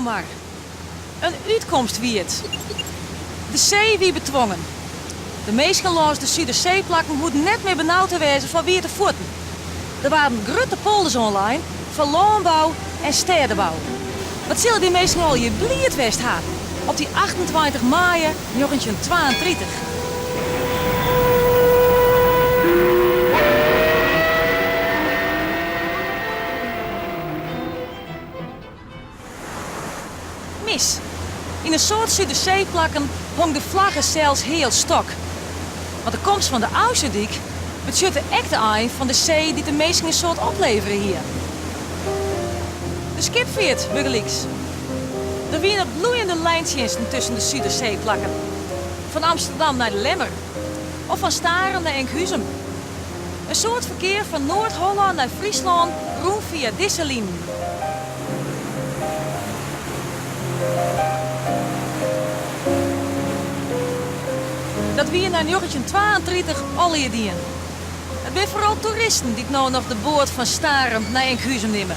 Iselmar. In útkomst wie it. De see wie betwongen. De minsken lâns de Suderseeplakken hoegden net mear benaud te wêzen foar wiete fuotten. Der waarden grutte polders oanlein foar lânbou en stêdebou. Wat sille dy minsken allegear bliid west ha op dy 28 maaie 1932. Mis. Yn in soad Suderseeplakken hong de flagge sels heal stok. Want de komst fan de Ofslútdyk betsjutte ek de ein fan de see dy't de minsken in soad oplevere hie. De skipfeart bygelyks. Der wiene bloeiende lijntsjinsten tusken de Suderseeplakken. Fan Amsterdam nei De Lemmer. Of fan Starum nei Enkhuzen. In soad ferkear fan Noard-Hollân nei Fryslân rûn fia dizze linen. Dat wie nei 1932 allegear dien. It binne foaral toeristen dy't no noch de boat fan Starum nei Enkhuzen nimme.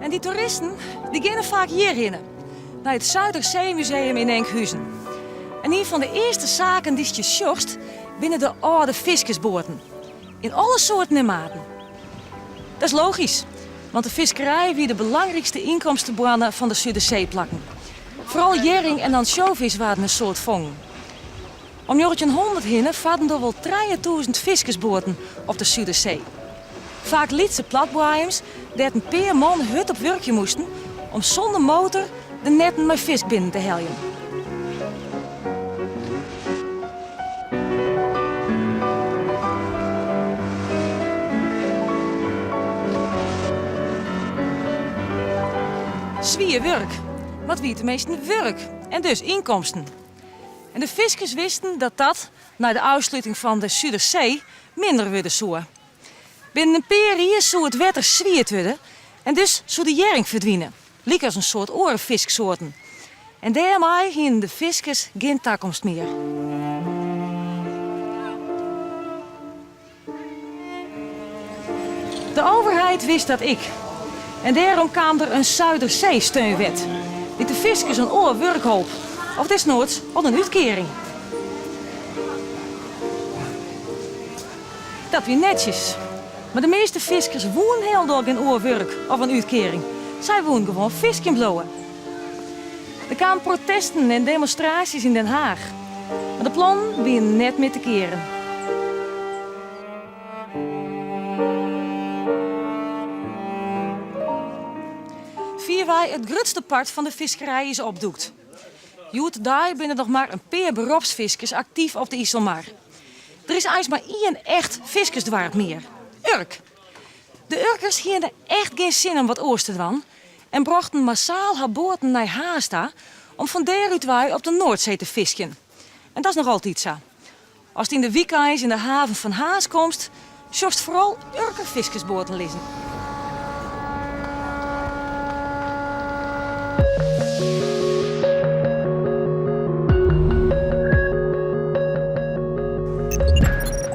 En dy toeristen dy geane faak hjirhinne, nei it Zuiderzeemuseum yn Enkhuzen. En ien fan de earste saken dy'tst hjir sjochst, binne de âlde fiskersboaten. Yn alle soarten en maten. Dat is logysk, want de fiskerij wie de belangrykste ynkomsteboarne fan de Suderseeplakken. Foaral hjerring en ansjovis waarden in soad fongen. Om 1900 hinne farden der wol 3000 fiskersboaten op de Sudersee. Faak lytse platboaiems dêr't in pear man hurd op wurkje moasten om sûnder motor de netten mei fisk binnen te heljen. Swier wurk, mar it wie teminsten wurk en dus ynkomsten. En de fiskers wisten dat dat, nei de ôfsluting fan de Sudersee, minder wurde soe. Binnen in pear jier soe it wetter swiet wurde en dus soe de hjerring ferdwine, lykas in soad oare fisksoarten. En dêrmei hienen de fiskers gjin takomst mear. De overheid wist dat ek en dêrom kaam der in Zuiderzeesteunwet, dy't de fiskers oan oar wurk holp, of desnoads oan in útkearing. Dat wie netsjes. Mar de measte fiskers woenen hielendal gjin oar wurk of in útkearing. Sy woenen gewoan fiskjen bliuwe. Der kamen protesten en demonstraasjes yn Den Haach. Mar de plannen wienen net mear te kearen. Fierwei it grutste part fan de fiskerij is opdoekt. Hjoed-de-dei binne der noch mar in pear beropsfiskers aktyf op de Iselmar. Der is eins mar ien echt fiskersdoarp mear, Urk. De Urkers hiene echt gjin sin om wat oars te dwaan en brochten massaal har boaten nei Harns ta om fan dêrút wei op de Noardsee te fiskjen. En dat is noch altyd sa. Ast yn de wykeins yn de haven fan Harns komst, sjochst foaral Urker fiskersboaten lizzen.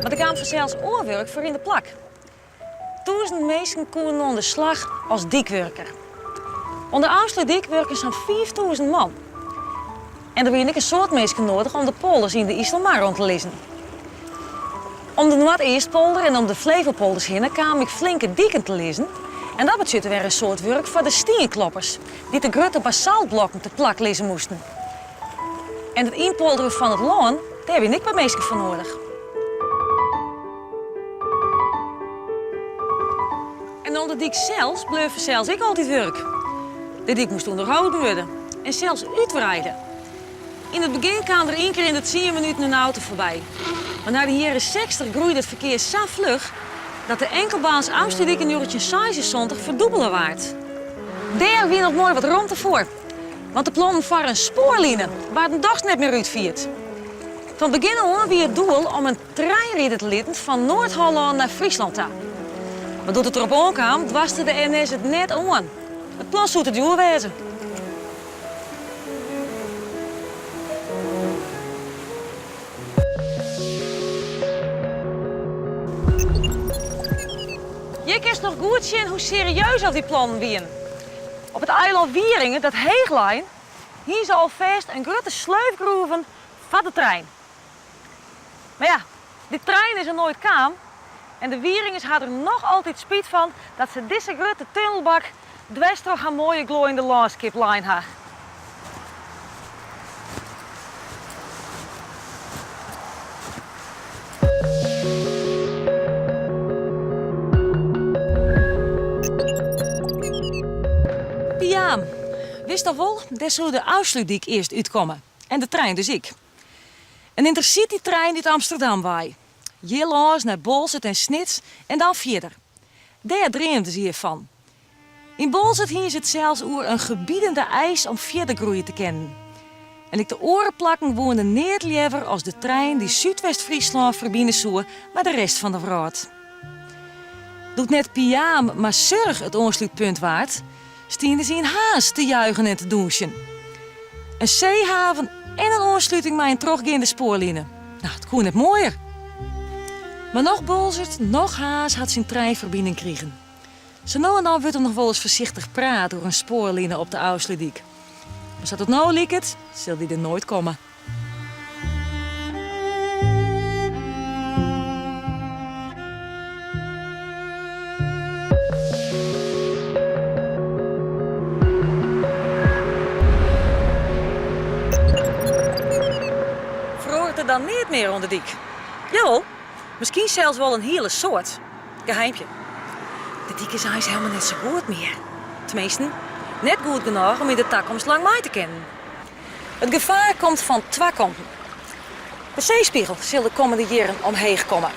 Mar der kaam fansels oar wurk foar yn de plak. Tûzenen minsken koenen oan de slach as dykwurker. Oan de Ofslútdyk wurken sa'n 5000 man. En der wiene ek in soad minsken noadich om de polders yn de Iselmar oan te lizzen. Om de Noardeastpolder en om de Flevopolders hinne kamen ek flinke diken te lizzen. En dat betsjutte wer in soad wurk foar de stienkloppers, dy't de grutte basaltblokken te plak lizze moasten. En it ynpolderen fan it lân, dêr wiene ek wat minsken foar noadich. En oan de dyk sels bleau fansels ek altyd wurk. De dyk moast ûnderholden wurde en sels útwreide. Yn it begjin kaam der ien kear yn de tsien minuten in auto foarby. Mar nei de jierren 60 groeide it ferkear sa fluch dat de enkelbaans Ofslútdyk yn 1976 ferdûbele waard. Dêr wie noch moai wat romte foar, want de plannen foar in spoarline waarden dochs net mear útfierd. Fan begjin oan wie it doel om in trein ride te litten fan Noard-Hollân nei Fryslân ta. Mar doe't it derop oankaam, doarste de NS it net oan. It plan soe te djoer wêze. Hjir kinst noch goed sjen hoe serieus oft dy plannen wienen. Op it eilân Wieringen, dat heech lei, hiene se alfêst in grutte sleuf groeven foar de trein. Mar ja, dy trein is der noait kaam en de Wieringers ha der noch altyd spyt fan dat se dizze grutte tunnelbak dwers troch har moaie gloaiende lânskip lein ha. Piaam, witst al wol, dêr soe de Ofslútdyk earst útkomme en de trein dus ek. In intercitytrein út Amsterdam wei. Hjir lâns nei Boalsert en Snits en dan fierder. Dêr dreamden se hjir fan. Yn Boalsert hiene se it sels oer in gebiedende eis om fierder groeie te kinnen. En ek de oare plakken woene neat leaver as de trein dy't Súdwest-Fryslân ferbine soe mei de rest fan de wrâld. Doe't net Piaam mar Surch it oanslútpunt waard, stiene se yn Harns te juichen en te dûnsjen. In seehaven en in oansluting mei in trochgeande spoarline. No, it koe net moaier. Mar noch Boalsert, noch Harns hat syn treinferbining krigen. Sa no en dan wurdt der noch wolris foarsichtich praat oer in spoarline op de Ofslútdyk. Mar sa't it no liket, sil dy der noait komme. Feroaret der dan neat mear oan de dyk? Jawol, miskien sels wol in hiele soad. Geheimpje. De dyk is eins helemaal net sa goed mear. Teminsten, net goed genôch om yn de takomst lang mei te kinnen. It gefaar komt fan twa kanten. De seespegel sil de kommende jierren omheech komme.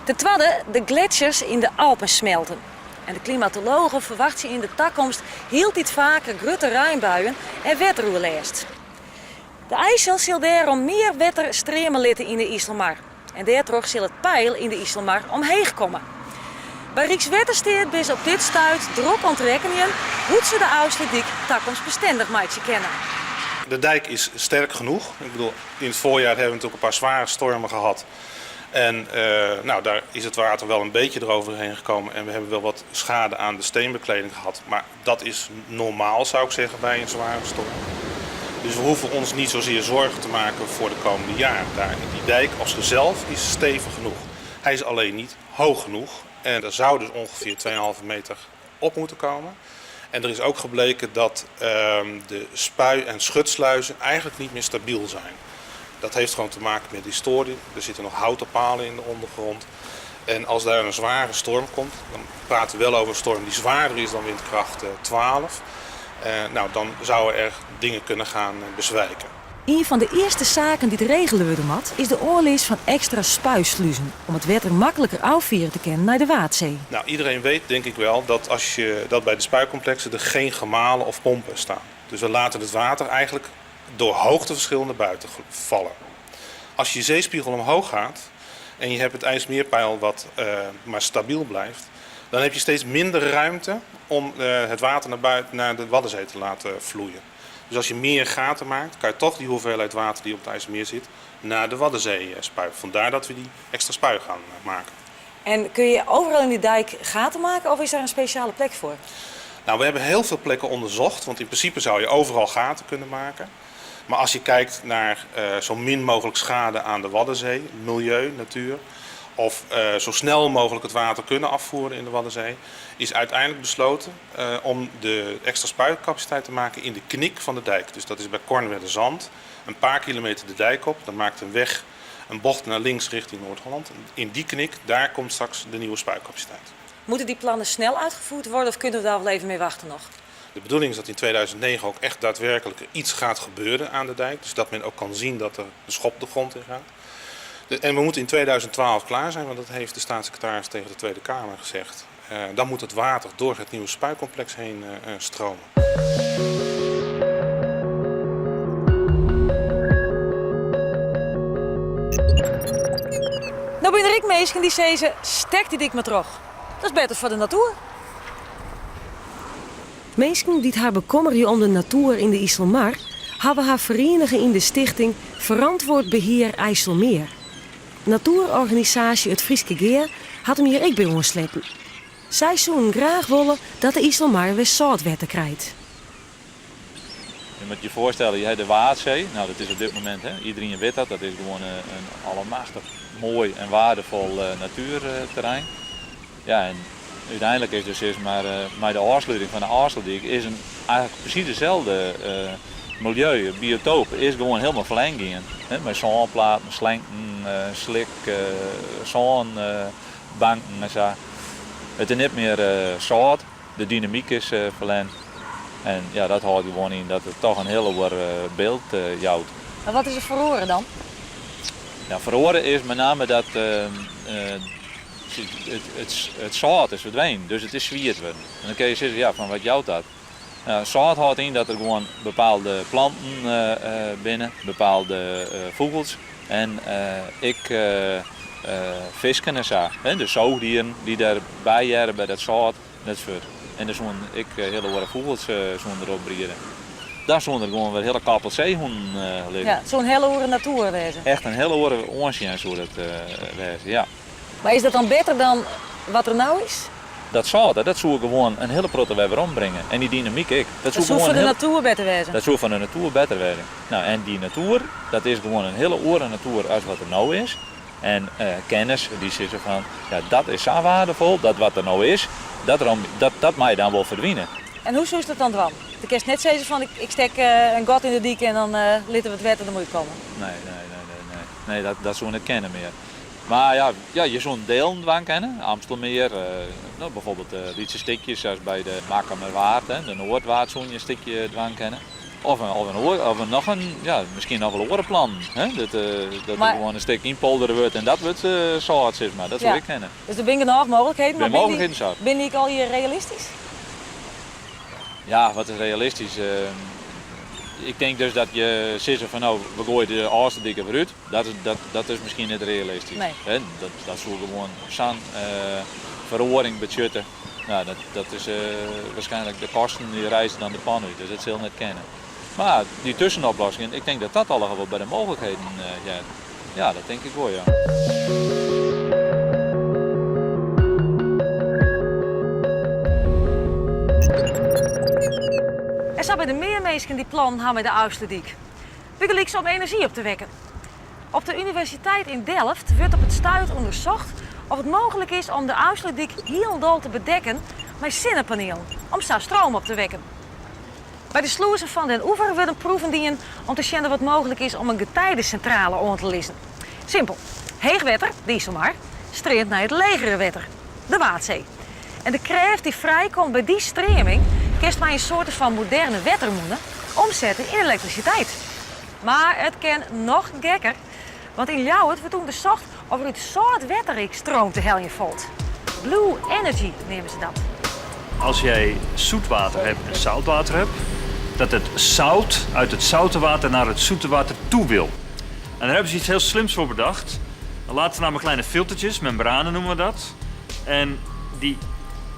Ten twadde, de gletsjers yn de Alpen smelten. En de klimatologen ferwachtsje yn de takomst hieltyd faker grutte reinbuien en wetteroerlêst. De IJssel sil dêrom mear wetter streame litte yn de Iselmar. En dêrtroch sil it peil yn de Iselmar omheech komme. By Rykswettersteat binne se op dit stuit drok oan it rekkenjen hoe't se de Ofslútdyk takomstbestendich meitsje kinne. De dijk is sterk genoeg. Ik bedoel, in het voorjaar hebben we natuurlijk een paar zware stormen gehad. En uh, nou, daar is het water wel een beetje eroverheen gekomen. En we hebben wel wat schade aan de steenbekleding gehad. Maar dat is normaal, zou ik zeggen, bij een zware storm. Dus we hoeven ons niet zozeer zorgen te maken voor de komende jaren. Daar, die dijk op zichzelf is stevig genoeg. Hij is alleen niet hoog genoeg. En er zou dus ongeveer 2,5 meter op moeten komen. En er is ook gebleken dat de spui- en schutsluizen eigenlijk niet meer stabiel zijn. Dat heeft gewoon te maken met historie. Er zitten nog houten palen in de ondergrond. En als daar een zware storm komt, dan praten we wel over een storm die zwaarder is dan windkracht 12. Nou, dan zouden er dingen kunnen gaan bezwijken. Ien fan de earste saken dy't regele wurde moat, is de oanlis fan ekstra spuisluzen om it wetter makliker ôffiere te kinnen nei de Waadsee. Nou, iedereen weet denk ik wel dat, als je, dat bij de spuicomplexen er geen gemalen of pompen staan. Dus we laten het water eigenlijk door hoogteverschil naar buiten vallen. Als je zeespiegel omhoog gaat en je hebt het IJsselmeerpeil wat maar stabiel blijft, dan heb je steeds minder ruimte om het water naar, buiten, naar de Waddenzee te laten vloeien. Dus als je meer gaten maakt, kan je toch die hoeveelheid water die op het IJsselmeer zit, naar de Waddenzee spuien. Vandaar dat we die extra spui gaan maken. En kun je overal in die dijk gaten maken of is daar een speciale plek voor? Nou, we hebben heel veel plekken onderzocht, want in principe zou je overal gaten kunnen maken. Maar als je kijkt naar zo min mogelijk schade aan de Waddenzee, milieu, natuur, Of zo snel mogelijk het water kunnen afvoeren in de Waddenzee, is uiteindelijk besloten om de extra spuitcapaciteit te maken in de knik van de dijk. Dus dat is bij Kornwerderzand, een paar kilometer de dijk op. Dan maakt een weg een bocht naar links richting Noord-Holland. In die knik, daar komt straks de nieuwe spuitcapaciteit. Moeten die plannen snel uitgevoerd worden of kunnen we daar wel even mee wachten nog? De bedoeling is dat in 2009 ook echt daadwerkelijk iets gaat gebeuren aan de dijk. Dus dat men ook kan zien dat er de schop de grond in gaat. En we moeten in 2012 klaar zijn, want dat heeft de staatssecretaris tegen de Tweede Kamer gezegd. Dan moet het water door het nieuwe spuicomplex heen stromen. No binne der ek minsken dy't sizze, stek dy dyk mar troch. Dat is better foar de natoer. Minsken dy't har bekommerje om de natoer yn de Iselmar hawwe har ferienige yn de stichting Verantwoord Beheer IJsselmeer. Natoerorganisaasje It Fryske Gea hat him hjir ek by oansletten. Sy soenen graach wolle dat de Iselmar wer sâlt wetter krijt. Je moet je voorstellen, je hebt de Waadsee. Nou, dat is op dit moment, hè, iedereen weet dat, dat is gewoon een allemachtig mooi en waardevol natuurterrein. Ja, en uiteindelijk is dus zeg maar, met de afsluiting van de Afsluitdijk is een, eigenlijk precies dezelfde milieu, biotoop, is gewoon helemaal verlengd gaan. Hè, met zandplaten, slenken, slik, zandbanken en zo. Het is niet meer zout, de dynamiek is verlengd. En ja, dat houdt gewoon in dat het toch een heel ander beeld jouwt. Maar wat is er verloren dan? Ja, verloren is met name dat het zout is verdwenen, dus het is zwierd worden. En dan kun je zeggen, ja, van wat jouwt dat? Nou, zout houdt in dat er gewoon bepaalde planten binnen, bepaalde vogels en ik visken en zo. Hè, de zoogdieren die daarbij horen bij dat zout, dat soort. En er zo'n ik hele oare vogels zo'n erop brieden. Daar zo'n er gewoon weer hele kappel zeehonden liggen. Ja, zo'n hele oare natuur wezen. Echt een hele oare oansjen zou dat wezen, ja. Maar is dat dan beter dan wat er nou is? Dat zou dat zou gewoon een hele protte weer ombrengen. En die dynamiek ik. Dat zou voor de natuur beter wezen. Dat zou van de natuur beter wezen. Nou, en die natuur, dat is gewoon een hele oare natuur als wat er nou is. En kennis, die zitten van, ja, dat is zo waardevol, dat wat er nou is, dat mag je dan wel verdwijnen. En hoe zou dat dan doen? De kerst net zei ze van, ik stek een gat in de diek en dan litten we het wetter, dan moet je komen. Nee, nee, nee, nee, nee. Nee, dat zou ik niet kennen meer. Maar ja, je zou een deel dwang kennen. Amstelmeer, nou, bijvoorbeeld lietse stikjes zoals bij de Makkumerwaard, hè, de Noordwaard zou je een stikje dwang kennen. Of nog een, ja, misschien nog wel een orenplan. Hè? Dat er gewoon een stuk inpolderen wordt en dat wordt zout, zeg maar. Dat zou ik kennen. Dus er zijn genoeg mogelijkheden, maar Er zijn mogelijkheden zat. ben ik al hier realistisch? Ja, wat is realistisch? Ik denk dus dat je zegt van nou, we gooien de eerste dikke vooruit. Dat is misschien niet realistisch. Nee. Hè? Dat zou gewoon zo'n verhoring budgetten. Nou, dat is waarschijnlijk de kosten die reizen dan de pan uit, dus dat zul je niet kennen. Maar die tussenoplossingen, ik denk dat dat allemaal wel bij de mogelijkheden ja, ja, dat denk ik wel, ja. Er zijn bij de meer mensen die plan hebben met de Afsluitdijk. Bygelyks om energie op te wekken. Op de universiteit in Delft wordt op het stuit onderzocht of het mogelijk is om de Afsluitdijk hielendal te bedekken met zonnepanelen, om zo stroom op te wekken. Bij de sloezen van Den Oever worden proeven dienen om te zien wat mogelijk is om een getijdencentrale aan te lezen. Simpel. Heegwetter, de IJsselmar, streamt naar het legere wetter, de Waadzee. En de kreeft die vrijkomt bij die stroming, kerst mij een soort van moderne wettermoenen omzetten in elektriciteit. Maar het kan nog gekker, want in Ljouwert wordt onderzocht of er uit zout wetterik stroom te heljen valt. Blue Energy nemen ze dat. Als jij zoetwater hebt en zoutwater hebt, dat het zout uit het zoute water naar het zoete water toe wil. En daar hebben ze iets heel slims voor bedacht. Dan laten ze namelijk kleine filtertjes, membranen noemen we dat. En die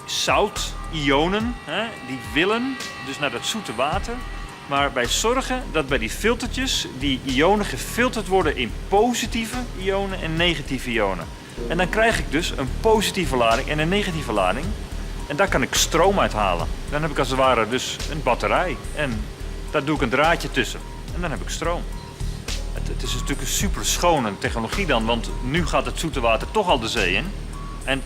zoutionen, hè, die willen dus naar dat zoete water. Maar wij zorgen dat bij die filtertjes die ionen gefilterd worden in positieve ionen en negatieve ionen. En dan krijg ik dus een positieve lading en een negatieve lading. En daar kan ik stroom uit halen. Dan heb ik als het ware dus een batterij. En daar doe ik een draadje tussen. En dan heb ik stroom. Het is natuurlijk een super schone technologie dan, want nu gaat het zoete water toch al de zee in. En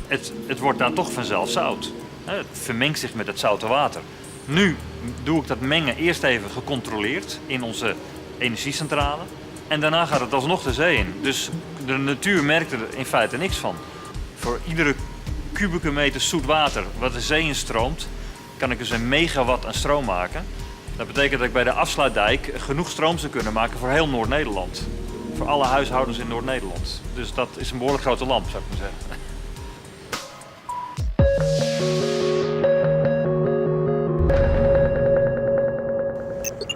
het wordt daar toch vanzelf zout. Het vermengt zich met het zoute water. Nu doe ik dat mengen eerst even gecontroleerd in onze energiecentrale. En daarna gaat het alsnog de zee in. Dus de natuur merkt er in feite niks van. Voor iedere kubieke meter zoet water wat de zee instroomt, kan ik dus een megawatt aan stroom maken. Dat betekent dat ik bij de afsluitdijk genoeg stroom zou kunnen maken voor heel Noord-Nederland. Voor alle huishoudens in Noord-Nederland. Dus dat is een behoorlijk grote lamp, zou ik maar zeggen.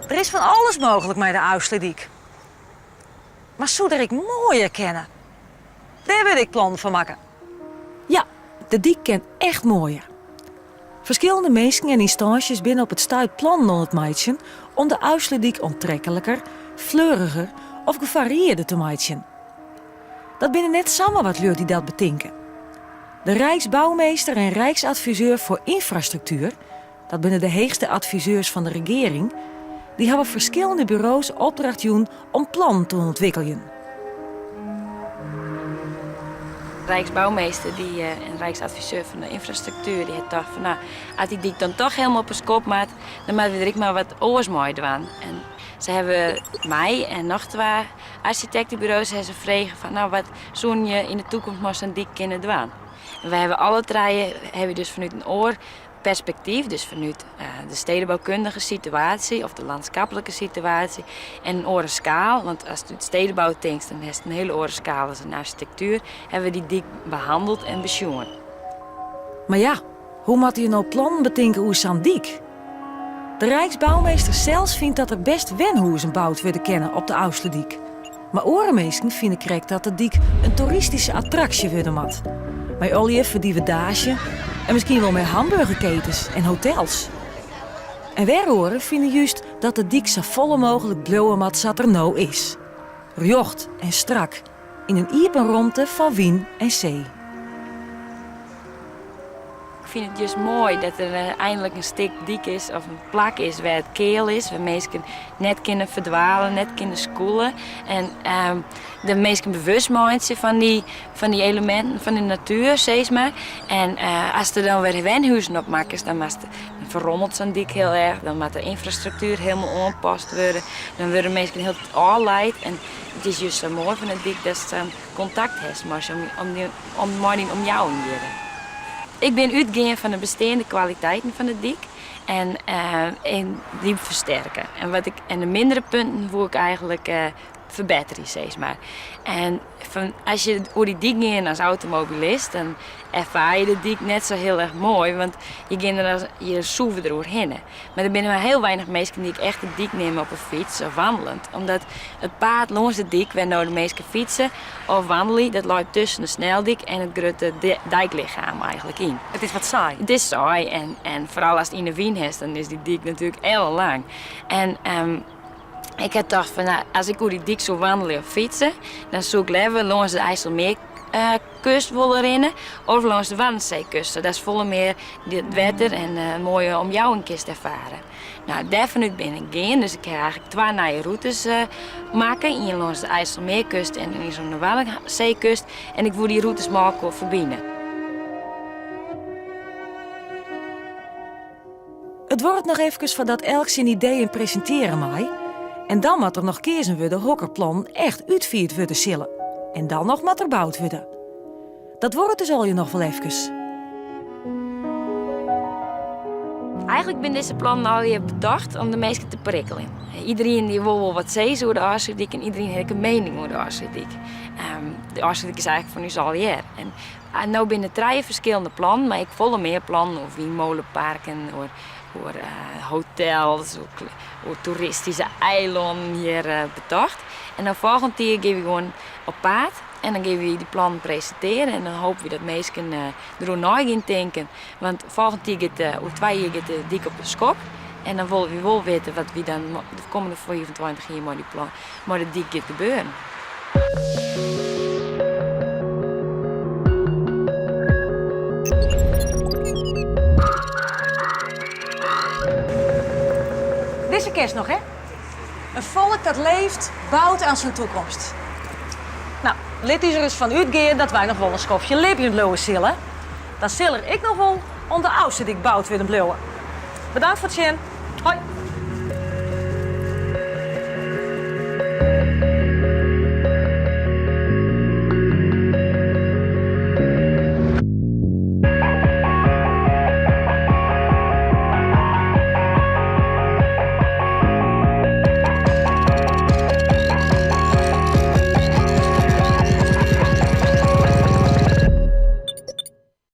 Der is fan alles mooglik mei de Ofslútdyk. Mar soe der ek moaier kinne? Dêr wurd ek plannen foar makke. Ja, de dyk kin echt moaier. Ferskillende minsken en ynstânsjes binne op it stuit plannen oan it meitsjen om de Ofslútdyk oantrekliker, fleuriger of gefariearder te meitsjen. Dat binne net samar wat lju dy't dat betinke. De Rijksbouwmeester en Rijksadviseur foar Ynfrastruktuer, dat binne de heechste adviseurs fan de regearing, dy hawwe ferskillende buro's opdracht jûn om plannen te ûntwikkeljen. Rijksbouwmeester die, en Rijksadviseur fan de ynfrastruktuer dy hat tocht fan no, as dy dyk dan toch helemaal op 'e skop moat, dan moatte we der ek mar wat oars mei dwaan. En se hawwe my en noch twa arsjitekteburo's hawwe se frege fan no, wat soene je yn de toekomst mei sa'n dyk kinne dwaan? En wy hawwe alle trije hawwe dus fanút in oar perspektyf, dus fanút de stedeboukundige situaasje of de lanskaplike situaasje en in oare skaal, want ast út stedebou tinkst, dan hast in hiele oare skaal as in arsjitektuer, hawwe we dy dyk behanneld en besjoen. Mar ja, hoe moatte je no plannen betinke oer sa'n dyk? De Rijksbouwmeester sels fynt dat der best wenhûzen boud wurde kinne op de Ofslútdyk. Mar oare minsken fine krekt dat de dyk in toeristyske attraksje wurde moat. Mei allegear ferdivedaasje en miskien wol mei hamburgerketens en hotels. En wer oaren fine just dat de dyk safolle mooglik bliuwe moat sa't er no is. Rjocht en strak, yn in iepen romte fan wyn en see. Ik fyn it just moai dat der einlik in stik dyk is of in plak is wêr't it keal is, wêr't minsken net kinne ferdwale, net kinne skûle. En de minsken bewust meitsje fan dy, fan dy eleminten fan de natuer, sis mar. En ast der dan wer wenhuzen op makkest, dan moatst, dan ferrommelt sa'n dyk hiel erch, dan moat de ynfrastruktuer hielendal oanpast wurde, dan wurde minsken hiel ôflaat. En it is just sa moai fan de dyk datst sa'n kontakt hast mei se, om mei dyn omjouwing hjirre. Ik bin útgean fan de besteande kwaliteiten fan de dyk en dy fersterke. En wat ik, en de mindere punten woe ik eigenlik ferbetterje, sis mar. En fan, as je oer dy dyk gean as automobilist, dan erfaar je de dyk net sa hiel erch moai, want je gean der as, je soeve der oerhinne. Mar der binne mar hiel weinich minsken dy't echt de dyk nimme op 'e fyts of wannelend. Omdat it paad lâns de dyk wêr no de minsken fytse of wannelje, dat leit tusken de sneldyk en it grutte dyklichem eigenlik yn. It is wat saai. It is saai en, en foaral ast yn 'e wyn hast, dan is dy dyk natuerlik ellenlang. En ik ha tocht fan, no, as ik oer dy dyk soe wannelje of fytse, dan soe ik leaver lâns de IJsselmeerkust wolle rinne of lâns de Waddenseekust, sadatst folle mear it wetter en in moaie omjouwing kinst erfare. No, dêrfanút bin ik gean, dus ik ha eigenlik twa nije rûtes makke, ien lâns de IJsselmeerkust en ien lâns de Waddenseekust en ik woe dy rûtes mei elkoar ferbine. It duorret noch efkes foardat elk syn ideeën presintearje mei en dan moat der noch keazen wurde hokker plannen echt útfierd wurde sille. En dan noch moat der boud wurde. Dat duorret dus allegear noch wol efkes. Eigenlik binne dizze plannen allegear betocht om de minsken te prikkeljen. Iderien dy wol wol wat sizze oer de Ofslútdyk en iderien hat ek in miening oer de Ofslútdyk. De Ofslútdyk is eigenlik fan ús allegear. En no binne der trije ferskillende plannen, mar ek folle mear plannen oer wynmoleparken, oer, oer hotels, oer, oer toeristyske eilannen hjir betocht. En dan folgjend jier gean we gewoan op paad en dan gean we dy plannen presintearje en dan hoopje we dat minsken deroer nei gean tinken. Want folgjend jier giet, oer twa jier giet de dyk op de skop en dan wolle we wol witte wat wy dan de kommende 25 jier mei dy plan, mei de dyk giet gebeuren. Dizze kenst noch, hè? Een volk dat leeft, bouwt aan zijn toekomst. Nou, lit ús der ris fan útgean dat wy noch wol in skoftje libjen bliuwe sille. Dan sil der ek noch wol oan de Ofslútdyk boud wurden bliuwe. Bedankt foar it sjen. Hoi!